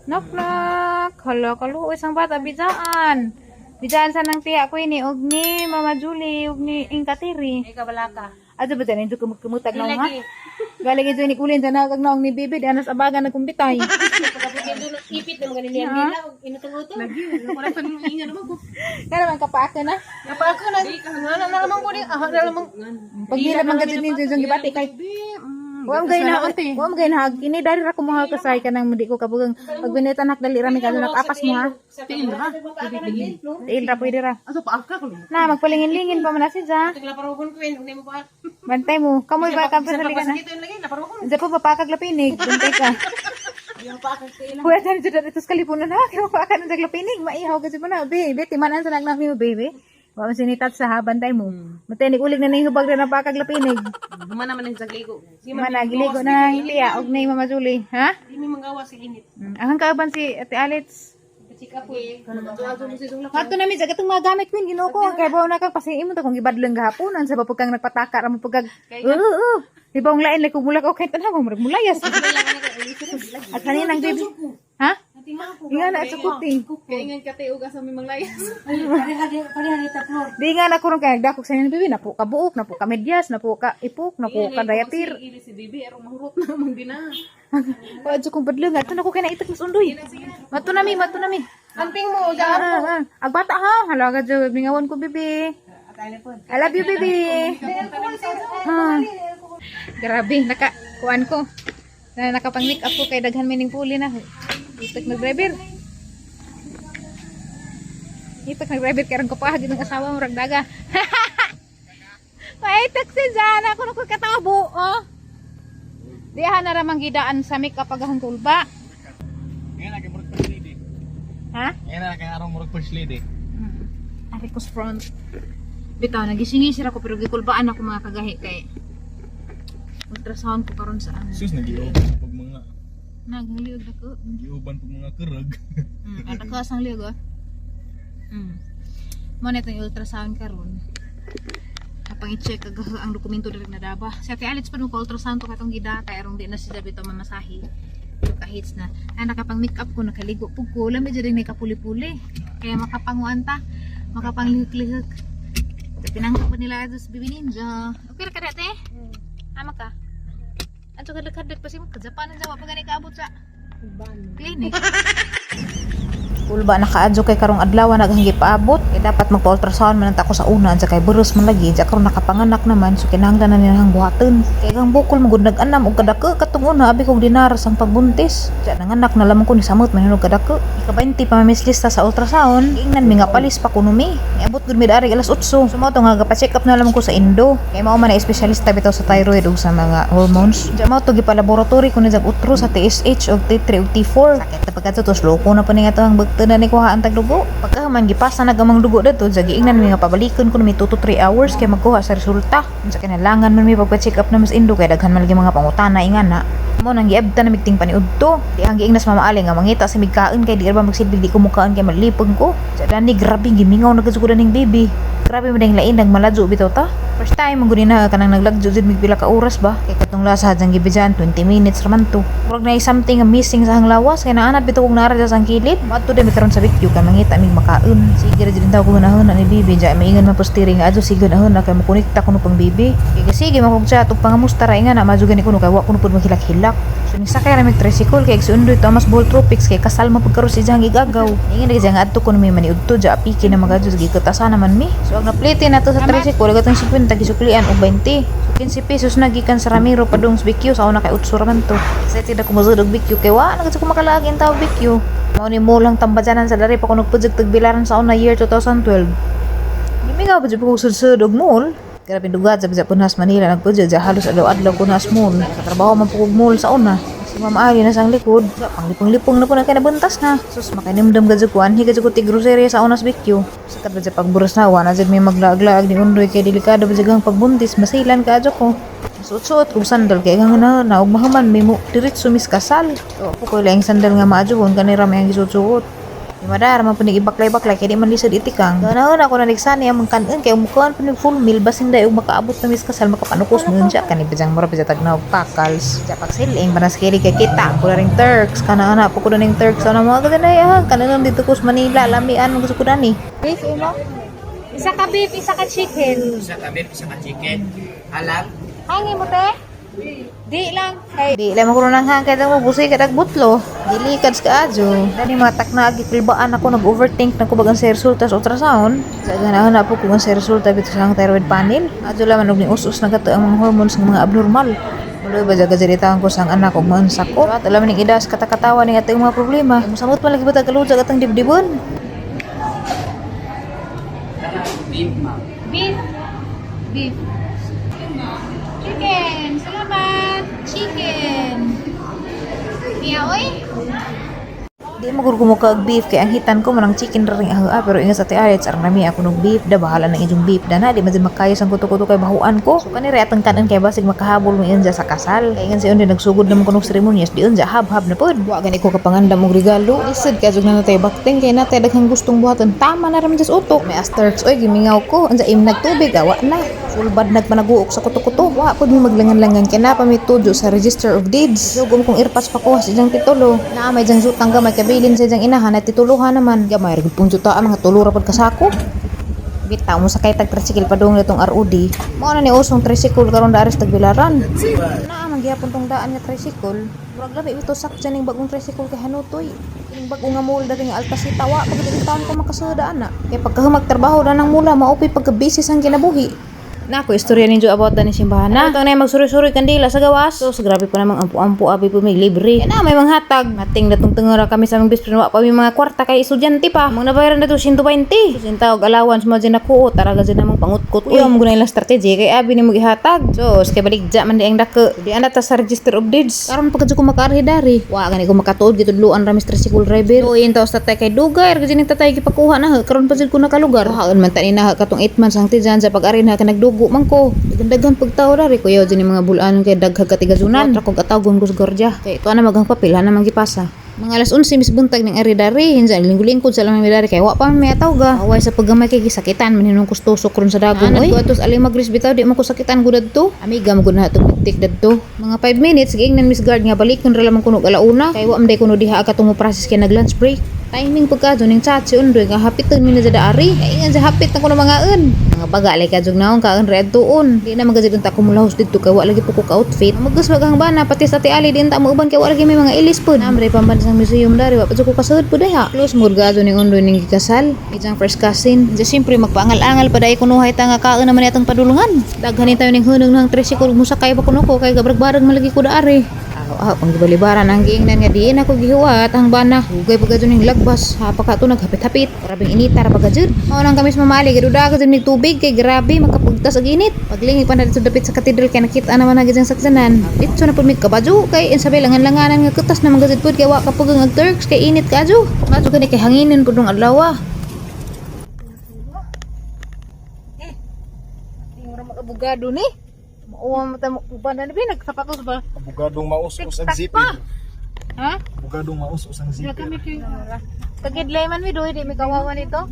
Knock knock. Hala, kaluoy sang bata bidaan. Bidaan sa nang tiya ko ini og ni Mama Julie og ni Ingkatiri. Ay kabalaka. Ato ba dyan, ito kumutag na nga? Galing ito ni kulin sa nagag naong ni Bibi, di anas abagan nagkumbitay. Ipit na mga niliyang nila og inutong-utong. Lagi, wala pa nang inga naman ko. Kaya naman kapaaka na. Napaako na. Nga na naman ko ni ah na naman. Pag man gadyo ninyo yung gibati kay wa gay na kini dari ra ko mga kasay ka nang di ko kabugang pag binita nak dali ra mi kadto nakapas mo ha. Tiil ra. Tiil ra pwede ra. Aso pa ka ko. Na magpalingin-lingin pa man na siya. Taglaparogon ko yun, mo pa. Bantay mo. Kamoy ba ka pa sa ligan na? Dito yung lagi, laparogon. Diyan po papakag lapinig. Bantay ka. Kuya, tayo dyan dito sa kalipunan na. Kaya mapaka ng lapinig. Maihaw kasi mo na. Baby, timanan sa nagnami mo, baby. Wa man sinitat sa ha, bantay mo. Matenig ulig na nahihubag na napakag lapinig. Human naman ang sagligo. Managiligo na ang tiya, og na yung Mama Julie. Ha? Di mi manggawa sa init. Ang kauban si Ate Alex. Check up eh. Kato na mi sa katong mga gamit queen Ginoo ko kay bawo na kang pasiin mo ta kung gibadlong gahaponan sa pagkang nagpataka ra mo pagkag. Oo oo. Di ba ang lain like kung mula ka okay tanaw murag mulayas. At kaninang baby. Ha? Inga na sa kuti. Kaingan ka tayo sa may manglayas. Di nga na kurong kay nagdakok sa inyo baby napo ka buok, napo ka medyas, napo ka ipok, napo ka diaper. Ili si Bibi erong mahurot na man gina. Wa jud kong badlong ato na ko kay naitak mas undoy. Mato na mi, mato na mi. Amping mo, daan. Ah, ah. Ag bata ha, hala ka jud mingawan ko bibi. I love you baby. Ha. Grabe, naka kuan ko. Na nakapang make up ko kay daghan mining puli na. Itak na driver. Itak na driver kay rang kapahag ng asawa mo ragdaga. Paitak si Jana kuno ko katabo oh. Diha na ramang gidaan sa make up agahang kulba. Ngayon na kay murag first lady. Ha? Ngayon na kay arong murag first lady. Aricos front. Bitaw, nagising-gising ako pero gikulbaan ako mga kagahi kay ultrasound ko karon sa ano. Sus nagiuban pag mga Naghaliog ako. nagiuban pag mga karag. At ako asang liog oh. Mo na itong ultrasound karon. Kapang i-check ag ang dokumento diri na daba. Sa Ate Alex pa nung ultrasound to katong gida kay arong di na siya bitaw mamasahi. Kahits na ay nakapang make up ko nakaligo pug ko lami jud ni kapuli-puli. Kaya makapanguan ta, makapanglihok-lihok. Pinangko pa nila ato sa Bibi Ninja. Okay ra ka dati? Ama ka? Anto ka kadlak pa si mo ka Japan ang jawa pa gani kaabot sa clinic. Kulba nakaadyo kay karong adlaw naghang gipaabot kay dapat magpa-ultrasound man ang ko sa una ansa kay buros man lagi ja karon nakapanganak naman so kinahanglan na nilang buhaton kay kang bukol magud nag-anam og kadako katong una abi kog dinaras ang pagbuntis ja nanganak na lamang ko ni samot man og kadako ika-20 pa mislista sa ultrasound giingnan mi nga palis pa kuno mi niabot gud mi dari alas 8 so mao to nga gapa-check up na lamang ko sa Indo kay mao man na espesyalista bitaw sa thyroid ug sa mga hormones ja mao to gipa-laboratory ko ni jag utro sa TSH og T3 ug T4 sakit na pagkadto tos loko na pa ni nga to ang bagte na ni kuha ang tagdugo pagkahuman gipasa na gamang dugo dato ja giingnan mi nga pabalikon kuno mi 2 to 3 hours kay magkuha sa resulta unsa kinalangan man mi pagpa-check up na mas Indo kay daghan man lagi mga pangutana ingana mo nang giabta na migting paniudto di ang giingnas Mama Ali nga mangita sa migkaon kay di ra ba magsilbig di ko mukaon kay malipong ko sa dani grabe gimingaw na gud ning baby. Grabe mo ding lain nagmaladyo bitaw ta. First time man gud na kanang naglagyo jud mig pila ka oras ba. Kay katong lasa jang gibidyan 20 minutes ra man to. Murag na something nga missing sa hang lawas kay naanad bitaw kog naara sa ang kilid. Maadto din mi karon sa BQ kay mangita mig makaon. Sige ra jud taw ko hunahuna ni bibi ja maingon man postiri nga adto sige hunahuna kay mokonekta kuno pang bibi. Kay sige man kog chat ug pangamusta ra inga na madyo gani kuno kay wa kuno pud maghilak-hilak. So ni sakay ra mig tricycle kay igsuundoy Thomas Bull Tropics kay kasal man pud karon si jang igagaw. Ingon lagi nga adto kuno mi maniudto ja apiki na magadto gikatasa naman mi. So ang naplite nato sa tricycle gatong 50 gisuklian og 20. So 15 pesos na gikan sa Ramiro padung sa BQ sa una kay 8 ra man to. Excited ako mosud og BQ kay wa na gud ko makalagi ang tao BQ. Mao ni mo lang tambadyanan sa dari pa ko nagpujag tagbilaran sa una year 2012. Gimingaw pa jud ko sudsud og mall. Grabe dugat sa bisa punas Manila nagpujag ja halos adlaw-adlaw ko nas mall. Katrabaho man po kog mall sa una. Si Mama Ali na sang likod. Panglipong-lipong na po na kay nabuntas na. Sus makainimdam gad jud ko anhi gad jud ko ti grocery sa unas BQ. Sakat ba jud pagburos na wa na jud may maglaag-laag ni Undoy kay delikado ba jud ang pagbuntis masilan ka jud ko. Suot-suot kog sandal kay nga na na og mahuman may mo diretso mis kasal. So po ko lang sandal nga maadyohon kanira may ang gisuot-suot. Madara man pud ibaklay-baklay kay di man lisod itikang. Ganaon ako na nigsani among kanon kay umukuan pud nig full meal basin day og makaabot na mis kasal makapanukos mo unja kani bijang mura bija tagnaw pakals. Ja pagsiling panas kiri kay kita ko ring Turks kana ana po ko ning Turks ana mga ganay ah kanon dito ko sa Manila lamian mo gusto ko dani. Beef imo? Isa ka beef, isa ka chicken. Isa ka beef, isa ka chicken. Halal. Hangi mo te? Di lang. Kay Di lang mo nang hangkay mo busi ka butlo. Dili kad sa kaadyo. Dani matak na agi kulbaan ako, nag-overthink na ko bagang sa resulta sa ultrasound. Sa ganahan na po kung ang sa resulta bito sa thyroid panel. Adyo laman og ni us-us na gato ang mga hormones ng mga abnormal. Muloy ba jaga jaritaan ko sang anak og maunsak ko. At alam ning idas katakatawa ning atong mga problema. Musamot man lagi ba tagaludjag atong dibdibon. Beef, ma'am. Beef. Beef. Chicken. Salamat. Chicken. Niya oy. Di mo gud kumuka og beef kay ang hitan ko manang chicken ra ring ah, pero ingat sa ti Arits arang nami ako nog beef da, bahala nang inyong beef da na di man jud makayos ang kuto-kuto kay bahuan ko. So kani ra atong kanon kay basig makahabol mo inja sa kasal. Kay ingan si Undi nagsugod naman kunog seremonyas di unja hab-hab na pod. Wa gani ko kapangandam og regalo. Lisod kay jud na natay bakting kay natay daghang gustong buhaton. Tama na ra man jas utok. May asterix oy gimingaw ko unsa im nagtubig awa na. Full bad nagpanaguok sa kuto-kuto. Wa pud mo maglangan-langan kay na pa may tudyo sa Register of Deeds. Sugom kong irpas pakuha sa iyang titulo. Naa may diyang jutang gamay kabilin sa iyang inahan at tituluhan naman. Gamay ra gud pong juta ang mga tulo ra pud kasako. Bitaw mo sakay tag tricycle padung nitong ROD. Mao na ni usong tricycle karon daris tagbilaran. Naa man gihapon tong daan nga tricycle. Murag lami bitaw sakyan ning bagong tricycle kay hanutoy. Kining bag-o nga mall diri nga Altasita wa pagid taon ko makasada ana. Kay pagkahumag trabaho na nang mula maupay pagka busy sang kinabuhi. Na ako istorya ninyo about dani simbahan na. Ito na magsuri-suri kandila sa gawas. So, grabe pa namang ampo-ampo abi po may libre. Yan na may manghatag. Mating datong tengera kami sa aming best friend wa pa may mga kwarta kay estudyante pa. Mga nabayaran na to 120. So, sinta og allowance mo dyan ako. Tara ga dyan namang pangutkot. Uy, mo ilang strategy kay abi ni mo gihatag. So, kay baligja man di ang dako. Di ana ta sa Register of Deeds. Karon pa kadyo ko makaarhi dari. Wa gani ko makatuod gitudluan ra Mr. Tricycle driver. So, taos tatay kay dugay ra gid ning tatay gipakuha na karon pa jud ko nakalugar. Haon man tani na katong 8 months ang tijan sa pag-ari na ka nagdugo man ko. Daghan pagtawo dari kuyaw jud ni mga bulaan kay daghag katigazunan. Tra kog atawgon ko sa gwardiya. Kay ito na magang papel na man gipasa. Mga alas 11 mis buntag ning ari dari hinsa linggo-lingkod sa lamang dari kay wa pa man may ataw ga. Away sa paggamay kay gisakitan man hinong kustusok ron sa dagon oy. Atos alimagris bitaw di mo ko sakitan gud adto. Amiga mo gud na atong bitik dadto. Mga 5 minutes giingnan Miss Guard nga balikon ra lamang kuno alauna kay wa man day kuno diha katong mo process kay nag lunch break. Timing pagka ning chat si Undoy nga hapiton mi na sa ari. Kay ingan sa hapit na kuno mangaon. Mga baga lay kadjog naong kaon red tuon. Di na magajud unta ko mulahos didto kay wa lagi po ko ka-outfit. Magus maghang bana pati sa ti Ali di unta mo uban kay wa lagi may mga ilis pod. Namre pamban sa museum dari wa pa jud ko kasud pud diha. Close mo gadto ning Undoy ning gikasal. Ijang first cousin. Diya siyempre magpaangal-angal pa dai kunuhay ta nga kaon naman atong padulungan. Daghan ni tayo ning hunong ng tricycle musakay pa kuno ko kay gabrag-barag malagi ko daari. Ah, pang gibalibaran ang giingnan nga diin ako gihuwat ang bana. Hugay pagka ning lagbas, hapa ka to naghapit-hapit. Grabing inita ra pagka jud. Mao nang kami sa mamali gaduda ka jud mig tubig kay grabe makapugtas og init. Paglingi pa na dito dapit sa katedral kay nakita naman na gid ang sakyanan. Ditso na pud mig kabadyo kay insabay langan-langanan nga kutas na man gud pud kay wa ka pugang ag Turks kay init kaadyo. Madto gani kay hanginin pud nung adlaw. Di mo ra mag-abogado ni. Mauwa mo ta mo uban na ni nagsapatos ba? Abogadong maus-us ang zipper. Ha? Abogadong maus-us ang zipper. Kagidlay man mi doy di mi kawawa nito.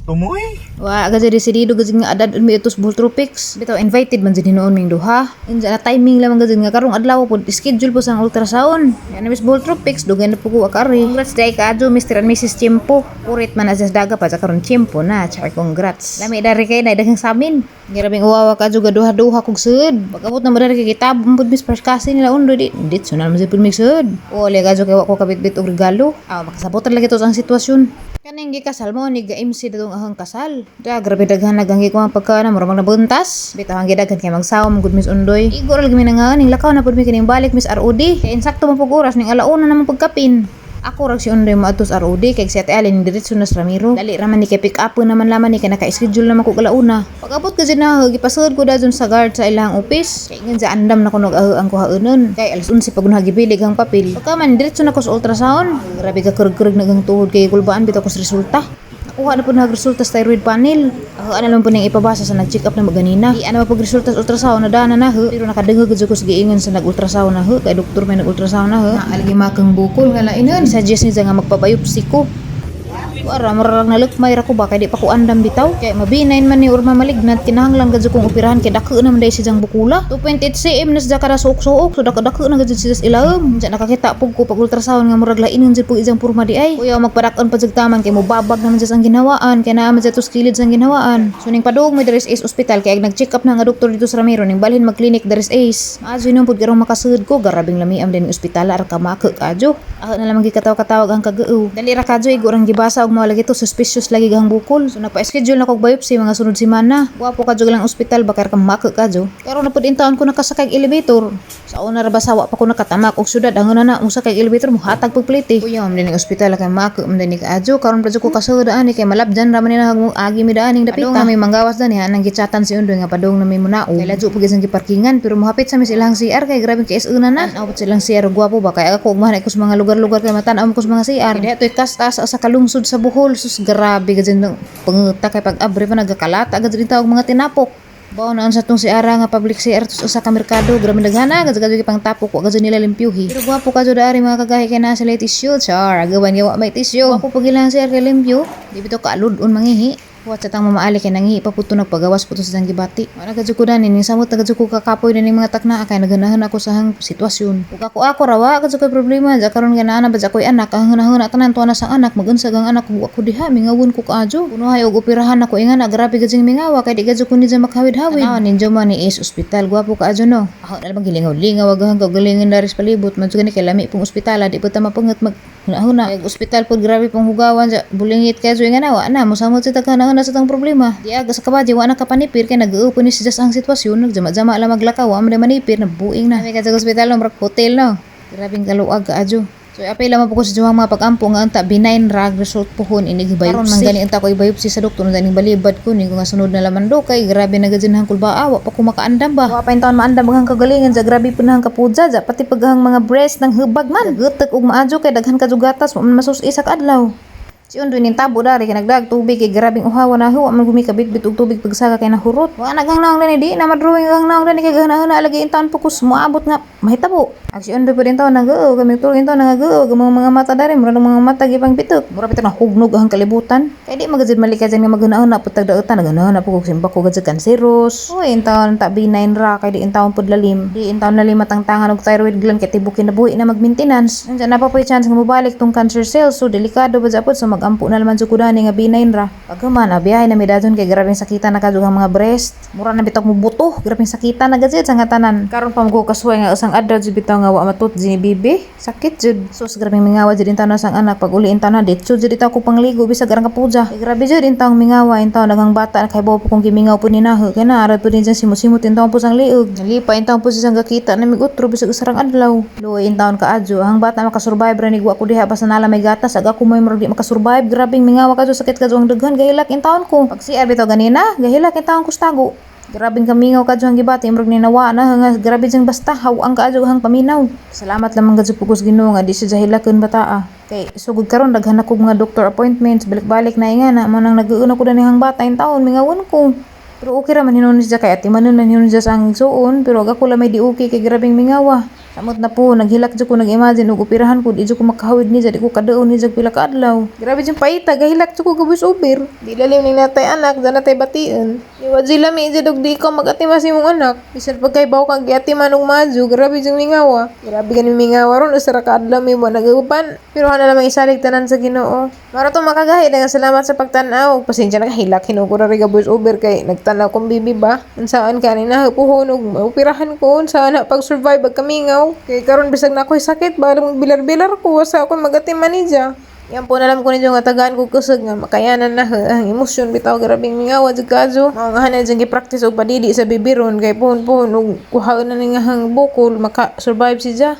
Tumoy. Wa ga diri desidido gud nga adad mi itos Bull Tropics. Bitaw invited man jud hinuon ming duha. Unsa na timing lamang gud nga karong adlaw pod schedule po sang ultrasound. Yan na Miss Bull Tropics dugay na po ko akari. Congrats day kaadyo Mr. and Mrs. Chimpo. Urit man asas daga pa sa karon Chimpo na. Char congrats. Lami dari kay na daghang samin. Grabing uwawa kaadyo ga duha-duha kog sud. Pag-abot na mo dari kay kitab pud Miss first cousin nila undo di ditso na naman pud mig sud. Ole kaadyo kay wa ko kabitbit og regalo. Aw makasabot ra lagi to ang sitwasyon. Kaning gikasal mo ni ga MC datong ahang kasal. Da grabe daghan naganggi ko ang pagka na murag nabuntas. Bitaw ang gidaghan kay magsawa man gud Miss Undoy. Igor lagi mi nangaon ning lakaw na pud mi kining balik Miss ROD. Kay insakto man pug oras ning alauna naman pagkapin. Ako rag si Undoy moadto sa ROD kay si Ate Allen diretso na sa Ramiro. Dali ra man ni kay pick up naman laman ni kay naka-schedule naman ko alauna. Pag-abot ko dyan na gipasud ko dayon sa guard sa ilang office. Kay ngan sa andam na kuno ang kuhaonon. Kay alas 11 pag gibilig ang papel. Pagka man diretso na ko sa ultrasound. Grabe ka kurug-kurug nagang tuhod kay kulbaan bitaw ko sa resulta. Nakuha na po na resulta sa thyroid panel. Ako ano lang po nang ipabasa sa nag-check up na maganina. Di ano pag resulta sa ultrasound na dana na ho. Pero nakadungog gud ko sa giingon sa nag-ultrasound na ho. Kay doktor may nag-ultrasound na ho. Naalagi makang bukol nga lainon. Suggest niya nga magpabiopsy ko. Wara murag nalukmay ra ko ba kay di pa ko andam bitaw. Kay ma-benign man ni or ma-malignant, kinahanglan gud kong operahan kay dako naman day siyang bukula. 2.8 cm na siya kada suok-suok, so dako-dako na gud siya sa ilawom. Diyan nakakita pug ko pag ultrasound nga murag lainon jud pug iyang porma di ay. Kuya, magpadak-on pa jud taman kay mobabag naman siya ang ginhawaan kay naa man siya tos kilid sa ginhawaan. So ning padung mo diri sa Ace Hospital kay ag nag-check up na nga doktor dito sa Ramiro ning balhin mag-clinic diri sa Ace. Maayo nung pud karong makasud ko, garabing lamiam din ospital ar kamako kadyo. Ako na lamang gikataw-katawag ang kagao. Dali ra kadyo, igo rang gibasa og mga lagi to suspicious lagi gahang bukol. So nagpa-schedule na kog biopsy mga sunod semana. Gwapo kadyo lang ospital bakar ka mako kadyo. Karon na pud in taon ko nakasakay og elevator. Sa una ra basa wa pa ko nakatamak og syudad ang na mo sakay og elevator mo hatag pag plite. Kuya man din ospital kay mako man din kaadyo karon pa jud ko kasud ani kay malabjan ra man ni nahag agi mi daaning dapita. Padung na may manggawas dani ha nang gitsatan si Undoy nga padung na may munao. Kay ladyo pag isang giparkingan pero mohapit sa mi sa ilang CR kay grabe kay una na. Tan-aw silang CR, gwapo ba kay ako ugmahan ko sa mga lugar-lugar kay matan-aw ko sa mga CR. Kaya to'y kastas sa kalungsod sa Bohol, sus, grabe ka dyan panguta kay pag abre pa nagakalata agad din tawag mga tinapok. Bao na sa tong CR nga public CR tos usa ka merkado, grabe daghana gad gad pang tapok, wa gad nila limpyuhi. Pero gwapo ka jud ari, mga kagahi, kay naa sila tissue, char. Agawan nga wa may tissue. Gwapo pag ilang CR kay limpyo. Di bitaw kaalud-on mangihi. Huwat sa tang mamaali kay nangihi pa puto nagpagawas puto sa gibati. Wala ka ko dani ning samot na ko kakapoy na ning mga takna kay naganahan ako sa hang sitwasyon. Ug ako ako rawa ka koy problema ja karon nga naa na ba ako'y anak ang hunahuna tanan tuwa na sang anak magunsag ang anak ko ako diha mingawon ko kaadyo. Kunuhay og operahan ako ingan na grabe gud sing mingawa kay di gud ko ni makahawid-hawid. Tanawan ninyo man ni is ospital, gwapo kaadyo, no. Ako na lang gilingaw-lingaw agahang kagalingan daris palibot man gani kay lami pong ospital, di po ta mapangat mag huna-huna. Kay ospital pod grabe pong hugawan sa bulingit kay nga na wa na mosamot sa taghana sa tang problema. Di aga sa kabadya wa na kapanipir kay nag-upo ni siya ang sitwasyon, nagjama-jama lang maglakaw wa man manipir na buing na. Kami ka sa ospital no, murag hotel, no. Grabing kaluag kaadyo. So apil lamang po ko sa juwang mga pag-ampo nga unta benign rag result pohon inig biopsy. Karon man gani unta ko i-biopsy sa doktor ning balibad ko ni nga sunod na laman do kay grabe na gud hang kulba, wa pa ko makaandam ba. Wa pa taon maandam ang kagalingan sa grabe po nang kapudja ja pati paghang mga breast ng hubag man. Gutek og maadyo kay daghan ka gatas wa man masus isa ka adlaw. Si Undoy ning tabo dari kay nagdag tubig kay grabing uhawa na huwa man gumi kabitbit og tubig pagsaka kay nahurot. Wa nagang naong dani di na madrawing ang naong dani kay gahana lagi in taon pokus moabot nga mahitabo. Ag si Undoy pa din taon nag-oo kami tulog in taon nag-oo mga mata dari mura mga mata gipang bitok. Mura bitaw na hugnog ang kalibutan. Kay di magajud malika dyan nga maghuna-huna pud tagdaotan naghuna-huna pud kog simba ko gajud kanseros. Uy, in taon ta benign ra kay di in taon pud lalim. Di in taon lalim matangtangan og thyroid gland kay tibok kinabuhi na mag-maintenance. Andiyan na pa po'y chance nga mobalik tong cancer cells, so delikado ba japod, so magampo na naman jud ko dani nga benign ra. Paghuman, abiyahe na mi dadon kay grabeng sakita na kadyo ang mga breast. Mura na bitaw mo buto, grabeng sakita na gajud sa nga tanan. Karon pa mo kasuway nga usang adlaw jud bitaw nga wa matut ni bibi. Sakit jud. Sus, grabeng mingawa jud in taon sang anak pag uli in taon na ditso jud itaw ko pangligo bisag arang kapuja. Kay grabe jud in taong mingawa in taon daghang bata kay bawo po kong gimingaw po ni naho kay naa ra po din dyan simot-simot in taon po sang liog. Nalipa in taon po siyang gakita na mig utro bisag usarang adlaw. Luoy in taon kaadyo ang bata makasurvive ra ni wa ko diha basta nala may gatas ag ako may murag di makasurvive, grabeng mingawa kadyo, sakit kadyo ang daghan, gahilak in taon ko. Pag CR bitaw ganina gahilak in taon ko sa tago. Grabeng kamingaw kadyo ang gibati murag ninawa na nga grabe jang basta haw ang kaadyo ang paminaw. Salamat lamang kadyo pugos Ginoo nga di siya jahilaken bataa. Kay sugod karon daghan ako mga doctor appointments, balik-balik na inga na mo nang nag-uuna ko dani bata in taon mingawon ko. Pero okay ra man hinuon siya kay ati manon man hinuon siya sa ang igsuon, pero ag ako lang may di okay kay grabeng mingawa. Samot na po naghilak jud ko nag-imagine og operahan ko, di jud ko makahawid ni di ko kadaon ni pila ka adlaw. Grabe jud paita, gahilak jud ko gabus over. Di lalim ning natay anak, da natay bation. Di wa jud lami jud og di ikaw mag-atima sa imong anak. Bisan pag kay baw kang giatiman og madyo, grabe jud mingawa. Grabe gani mingawa ron usa ra ka adlaw may mo nag-uban. Pero hana lamang isalig tanan sa Ginoo. Mara tong makagahi nga salamat sa pagtan-aw. Pasensya na kahilak hinuon ko ra ri voice over kay nagtan-aw kong bibi ba. Unsaan ka ni napuhon og maoperahan ko, unsaan na pag-survive ag kamingaw. Kay karon bisag na ako'y sakit, balang magbilar-bilar ko sa ako magatiman niya. Yan po na alam ko ninyo nga tagaan ko kusog nga makayanan na ang emosyon bitaw, grabing mingawa jud kadyo. Mao nga hana jud gi-practice og padidi sa bibiron kay puhon-puhon og kuhaon na ni nga hang bukol maka-survive siya.